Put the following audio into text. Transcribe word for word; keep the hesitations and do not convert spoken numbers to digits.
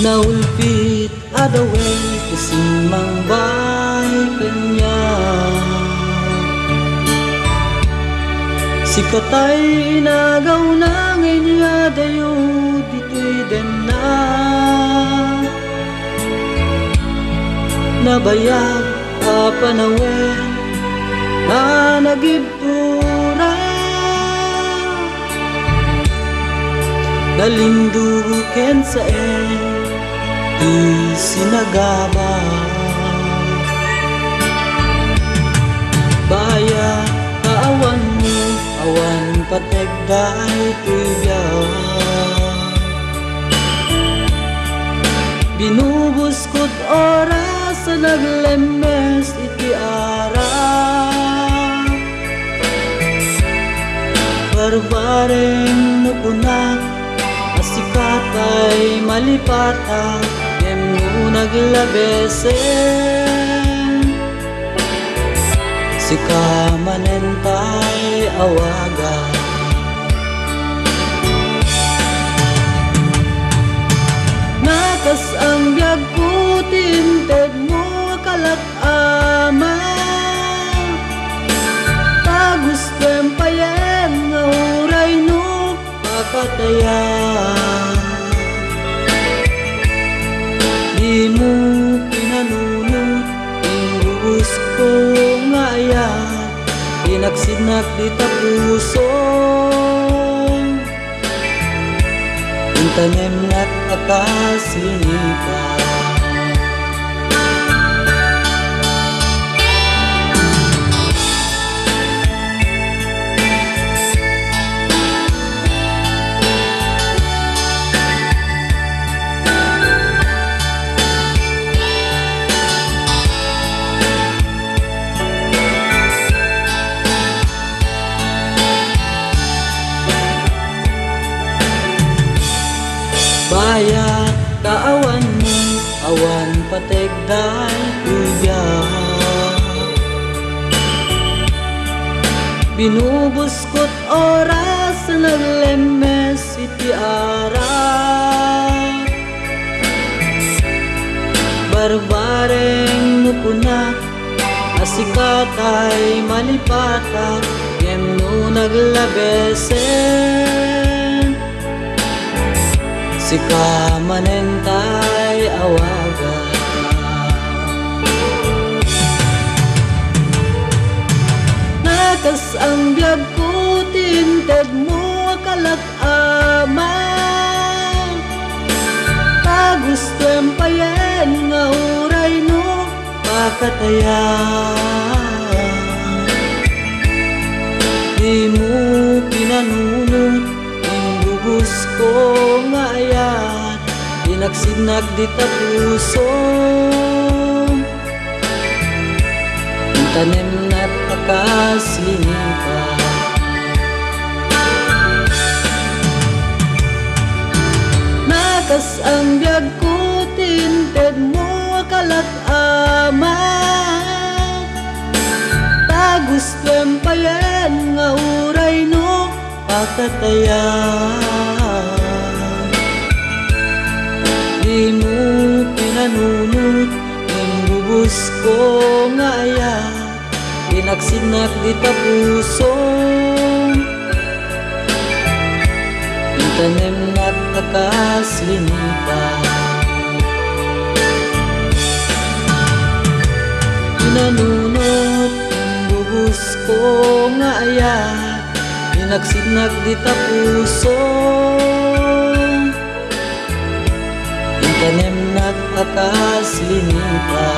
Naulpit a daway ti simmangbay kaniak. Sika tay inagaw na nga inyadayo ditoy demna. Nabayag a panawen a nagib- tura. Nalindugo ken sae ti sinagaba. Bayat ta awanmo, awan pateg daytoy biag. Binubuskot oras a naglemmes iti ara. Barbareng no kunak a sika tay malipatak, ngem no naglabesen, sika manen tay awagan. Nakas-ang biagko ti intedmo, kalak Ama, ta gustoem payen nga uray no pakatayan. Dimo pinanunot ti imbubos ko nga ayat, inaksidnak dita puso. Intanemnak a kas linipa. Bayat ta awanmo, awan pateg daytoy biag. Binubuskot oras a naglemmes iti ara. Barbareng no kunak a sika tay malipatak, ngem no naglabesen, sika manen tay awagan. Nakas-ang biagko ti intedmo, kalak Ama, ta gustoem payen nga uray no pakatayan. Dimo pinanunot ti imbubos ko nga ayat, inaksidnak dita puso. Intanemnak a kas linipa. Nakas-ang biagko ti intedmo, kalak Ama, ta gustoem payen nga uray no pakatayan. Dimo pinanunot ti imbubos ko nga ayat, inaksidnak dita puso. Intanemnak a kas linipa. Pinanunot ti imbubos ko nga ayat, inaksidnak dita puso. Intanemnak a kas linipa.